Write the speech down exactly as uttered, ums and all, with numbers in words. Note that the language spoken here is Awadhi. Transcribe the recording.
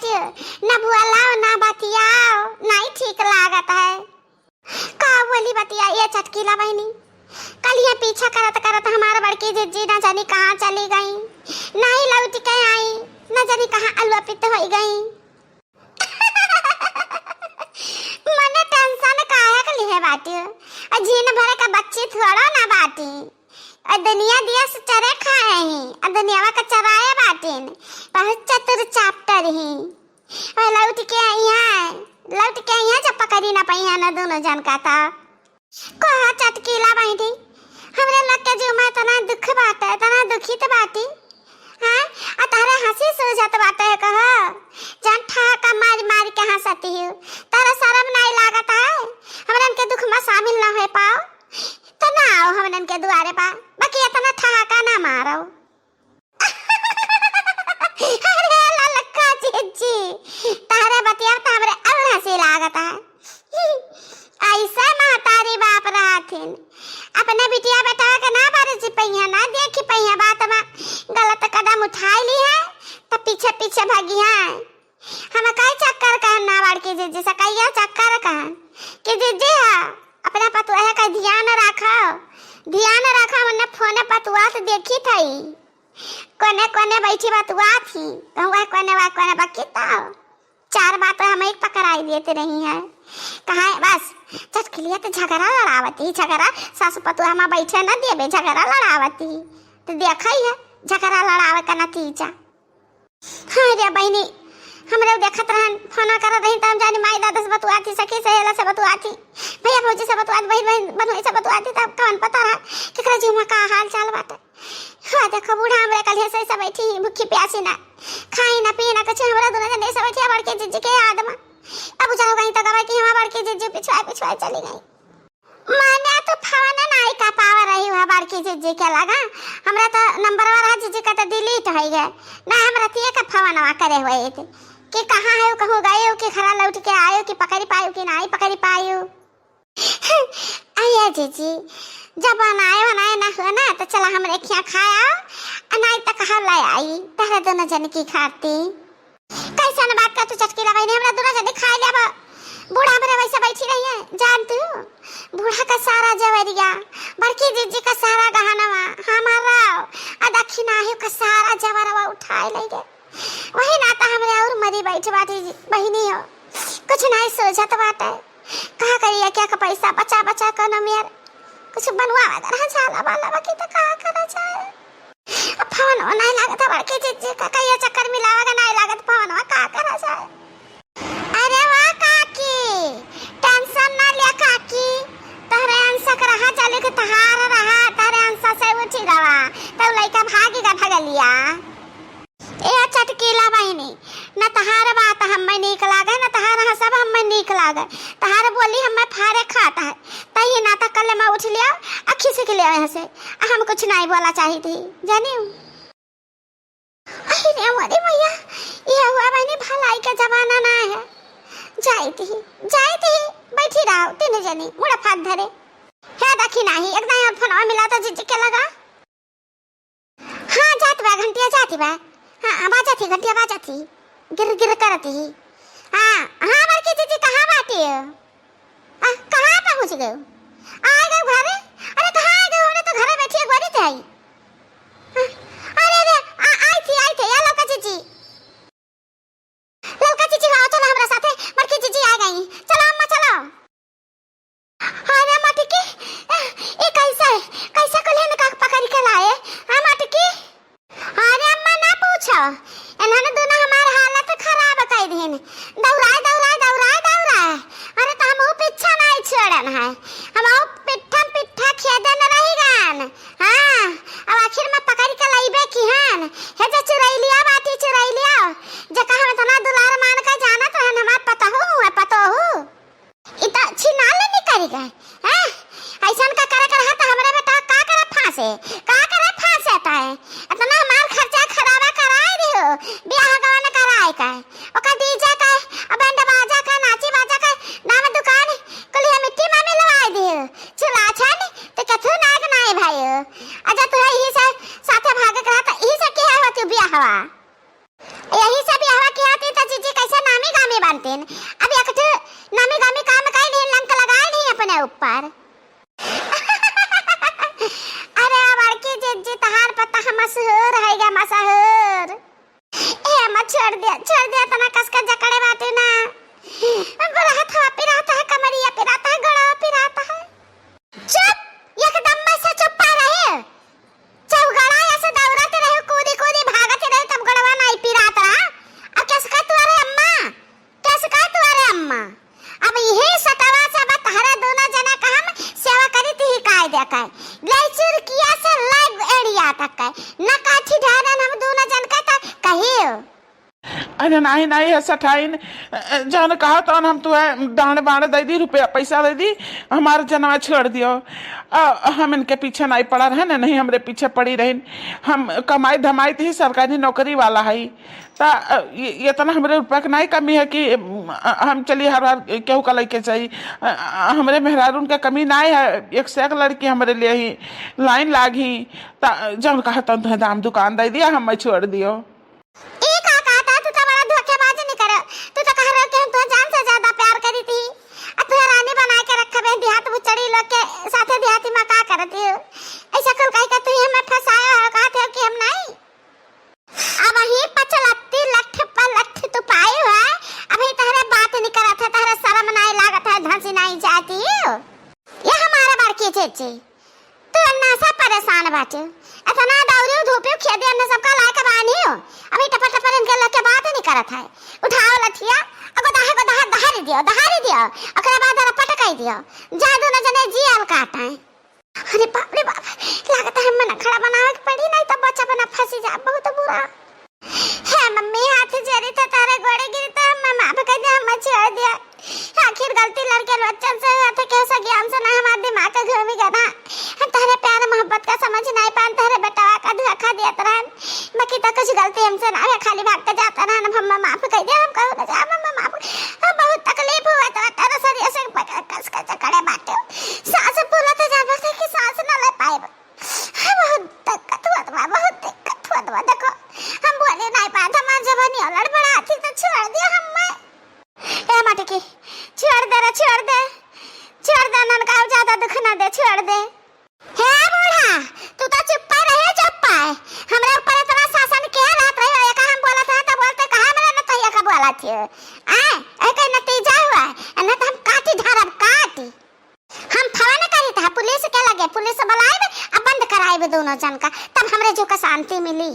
न बोलाओ, न बतियाओ, नाहीं ठीक लागत है। का बोली बतिया ये चटकीला बहिनी? कलिया पीछा करत करत हमार बड़की जिज्जी न जानी कहाँ चली गई, नाहीं लौट के आई, न जानी कहाँ अलुआ पित्त होई गई। मने tension काहे के लिहे बाटी? अ झीन भरे का बच्ची थोड़ो ना बाटी। अ दुनिया दिया से चरे खाए ही, अ दुनियावा का चराए बाटिन। बहुत चतुर चापटर ही। अ लौट के आई है, लौट के आई है, जब पकड़ी ना पाई है ना दोनों जन का तो। कहा चटकीला बहिनी, हमरे लोग के जीव में इतना दुख बाटे, इतना दुखित बाटी, हाँ? आ तहरे हँसी सूझत बाटे, कहो, जन ठहाका मारि मारि के हँसती हो, तहरे शरम नाहीं लागत है? हमरन के दुख में शामिल ना होइ पाओ, तो ना आओ हमरन के दुआरे पा, बाकी इतना ठहाका ना मारो। अरे ललका जिज्जी, तहरे बतिया तो हमरे और हँसी लागत है। ऐसे महतारी बाप रहथिन, अपने बिटिया बेटवा के ना बारे जी पहिया, ना देखी पहिया, बात में गलत कदम उठाई ली है, तो पीछे पीछे भागी है। हम कई चक्कर कहन ना बड़की जिज्जी से, कई चक्कर कहन कि जिज्जी है, अपना पतुआ का ध्यान रखो, ध्यान रखो, मने फोन पतुआ से देखी थई। कोने कोने बैठी बतुआ थी, कहूँ वह कोने, वह कोने बकी तो चार बात हम एक पकड़ाई देते रही है। कहाँ है बस चटकिलिया तो झगड़ा लड़ावती, झगड़ा सासु पतुआ हम बैठे न देबे, झगड़ा लड़ावती। तो देखा ही है झगड़ा लड़ावे का नतीजा। हाँ रे बहिनी, हमरे देखत रहन, फोन करत रही त हम जानी माई दादा से बतुआ थी, सखी सहेला से बतुआ थी, भैया भौजी से बतुआ थी, बहिन बहिन बनोई से बतुआ थी, तब कौन पता रहा केकरा जीव में का हाल चाल बाटे। हाँ, देखो, बूढ़ा हमरे कल्हे से सब बैठी, भूखी प्यासी ना, खाई ना, पी ना, कुछ हमरा दोनों जने से बैठी, बड़के जिज्जी के याद में। अब जाओ गई तो गवा कि हमार बड़के जिज्जी पिछुआ, पिछुआ चली गई। माने तो फोन नाई का पावर रही हुआ बड़की जिज्जी के लगा, हमरा तो नंबर वाला जिज्जी का तो delete हो गए, ना हम रतिये का फोन करे हुए थे कि कहाँ है, कहूँ गए हो, कि घरा लौट के आयो, कि पकड़ी पायो, कि नाई पकड़ी पायो। आया जीजी, जब बनाए बनाए ना हो ना, तो चला हमरे खिया खाया, आ नाई तो कहा ले आई, तहरे दोनों जन की खाती। कैसन बात का तू चटकीला बहिनी, हमरा दोनों जन खाए लेबा। बूढ़ा हमरे वैसे बैठी रही है, जान तू? बूढ़ा का सारा जवरिया, बड़की जीजी का सारा गहनवा, हमारा, आ दक्षिणाही का सारा जवरवा उठाए ले गए। वही नाता हमरे और मरी बैठ बाटी बहिनी हो, कुछ नाई सोचत बाटे। का करी, क्या का पैसा बचा बचा के न मेर कुछ बनवा वगैरह झाला वाला बाकी तो का करा जाए। अब फोन वो नाई लागत है बड़की जिज्जी का, कहिया चक्कर मिलावे का नाई लागत फोन, वो का करा जाए। अरे वाह काकी, tension ना लिया काकी, तहरे अंश के रहा चले के तहार रहा, तहरे अंश से उठी रवा, तब लइका भागी का भगलिया। ए चटकीला बहिनी, न तहार बात हम्मे नीक लागे, न तहार हँसब हम्मे नीक लागे। तहार बोली हम्मे फारे खात है। तही नाता कल मैं उठ लिया, आ खिसक लिया यहाँ से। आ हम कुछ नाई बोला चाही थी, जानियो। अरे रे मोरी मैया, ये हुआ बहिनी भलाई के जमाना ना है। जाई थी, जाई थी, बैठी रहो तीन जनी, मुड़ा फात धरे। हे देखी नाही, एक दाई और फोनवा मिला तो जिज्जी के लगा। हाँ, जात बा, घंटिया जात बा। हाँ, हाँ, बाजत ही, घंटिया बाजत ही। गिर गिर करत ही। हाँ, हाँ, बड़की जीजी कहाँ बाटी? आ, कहाँ पहुँच गयो? आ गयो घरे? अरे, कहाँ आ गयो? हमने तो घरे बैठी एक बारी थे आई। हाँ, अरे, अरे, आ, आई थी, आई थी, या ललका जीजी। ललका जीजी, आओ, चलो हमरा साथे, बड़की जीजी आ गई। चलो अम्मा, चलो। अरे मटकी, ए, ए कैसे, कैसे कलियन का पकड़ के लाए? हाँ मटकी। अरे अम्मा ना पूछो, इन्होंने दोनों हमार हालत खराब कर दीन। दौड़ाए, दौड़ाए, दौड़ाए, दौड़ाए। अरे तो हम वो पीछा नहीं छोड़न है, हम वो पिट्ठा पिट्ठा खेदन रही गन। हाँ, अब आखिर में पकड़ के लइबे की हन। हे जे चुरैलिया बाटी चुरैलिया, जेका हम इतना दुलार मान के जानत रहन, हमार पतोहू है, पतोहू। ई त छिनाले निकल गए, हैं? ऐसन का करे कर हाथ हमरे बेटा का करे फांसे, का करे फांसे तय? इतना हमार खर्चा खराबा कराए दियो, ब्याह गवन कराए का, ओका DJ का, बैंड बाजा का, नाची बाजा का, नाम दुकान, कुलिया मिट्टी में मिलवाए दियो। चुला छन, तो कथू नाग नाय भाई। अजा तू यही से साथे भागे करा, तो यही से किया हो तू बियाहवा? यही से बियाहवा किया थी, तो जीजी अब एक ठे नामी गामी काम काहे नहीं, लंक लगाए नहीं अपने ऊपर। अरे बड़की जिज्जी, तहार पता है मशहूर है गा, मशहूर। ए अम्मा, छोड़ दे, छोड़ दे, इतना कस के जकड़े बाटे ना। अब रहत हवा पिरात है, कमरिया पिरात है, गोड़वा पिरात है। चुप, एकदम में से चुप्पा रहे। चौगड़ा ऐसे दौड़त रहे, कूदी कूदी भागत रहे, तब गोड़वा नहीं पिरात रहा। अब कस के तू अरे अम्मा, कस के तू अरे अम्मा। अब यही सटवा से अब तहरे दोनों जना का हम सेवा करी थी कायदे का। ले चुरकिया से ले एड़िया तक का। न काठी ढारन हम दोनों जन का त कहियो। अरे नाही, नाही है सठाइन, अ, जौन कहा तौन हम तुहे डांड बांड दे दी, रुपया पैसा दे दी, हमार जनवा छोड़ दियो। अ, हम इनके पीछे नाही पड़ा रहे न, नहीं हमरे पीछे पड़ी रहिन। हम कमाई धमाई त ही सरकारी नौकरी वाला है, त, अ, ये, ये तना हमरे रुपया के नाही कमी है कि, अम, अ, हम चली हर बार केहू का लइके जाई। अ, अ, हमरे मेहरारून के कमी नाही है, एक से एक लड़की हमरे लिए ही लाइन लागी। त जौन कहा तौन तुहे दाम दुकान दे दिया, हम छोड़ दियो। ई का कहता? तू तो बड़ा धोखेबाज निकरे। तू तो कह रहे कि हम तुहे जान से ज्यादा प्यार करी थी। आ तुहे रानी बनाए के रखबे, देहात बुचड़ी लोग के साथे देहाती में का करती हो? ऐसा कुल कह के तू हमें फंसाए हो, कहते हो कि हम नहीं। अब ही पचलत्ती लठ पर लठ तू पाए हो, अभी तहरे बात नहीं करत है, तहरे शर्म नहीं लागत है, धंसी नहीं जाती हो। ये हमारे बड़की चेची। तू अन्ना से परेशान बाटे। इतना दौड़ियो धूपियो खेदे अन्ना सबका लायक बानी हो। अभी टपर टपर इनके लगे बात नहीं करत है। उठाओ लठिया, अगो दहा, अगो दहा, दहारी दियो, दहारी दियो। ओकरे बाद अरे पटकाई दियो। जा दोनों जने जी आल काटा है। अरे बाप रे बाप, लागत है मन खड़ा बनावे के पड़ी, नहीं तो बच्चा बना फंसी जा, बहुत बुरा। हे मम्मी, हाथ जोड़ी थे, तारे गोड़े गिरी थे, हमें माफ कर दे, हमें छोड़ दिया। आखिर गलती लड़के बच्चन से हुआ था, कैसा ज्ञान से ना हमारे दिमाग का घूमी गया ना। हम तहरे प्यार मोहब्बत का समझ नहीं पान, तहरे बेटवा का धोखा दिया तरहन। बाकी तो कुछ गलती हमसे ना है, खाली भाग के जाता रहन, अब हमें माफ कर दे, हम कहूँ ना जा, हमें माफ। हम बहुत तकलीफ हुआ था, तारा सरिया से पकड़, कस के जकड़े बाटे। सांस फूलत है, जान बस कि सांस ना ले पाए। बहुत दिक्कत हुआ बा, बहुत दिक्कत हुआ बा। देखो, हम बोले नहीं पात, हमार जबानी लड़बड़ाती तो छोड़ दिया हमें। ए मटकी, छोड़ दे रे, छोड़ दे, छोड़ दे, ननका ज्यादा दुख ना दे, छोड़ दे। हे बूढ़ा, तू तो चुप्पा रहे, चुप्पा है। हमरा ऊपर इतना शासन किया रहत रही हो, एका हम बोलत रहे तो बोलते कहा मेरे न तहिया का बोलत है। आए, एके नतीजा हुआ है, नहीं तो हम काटी धरब, काटी। हम फोन करी था पुलिस के लगे, पुलिस बुलाइब, अब बंद कराइब दोनों जन का, तब हमरे जो का शांति मिली।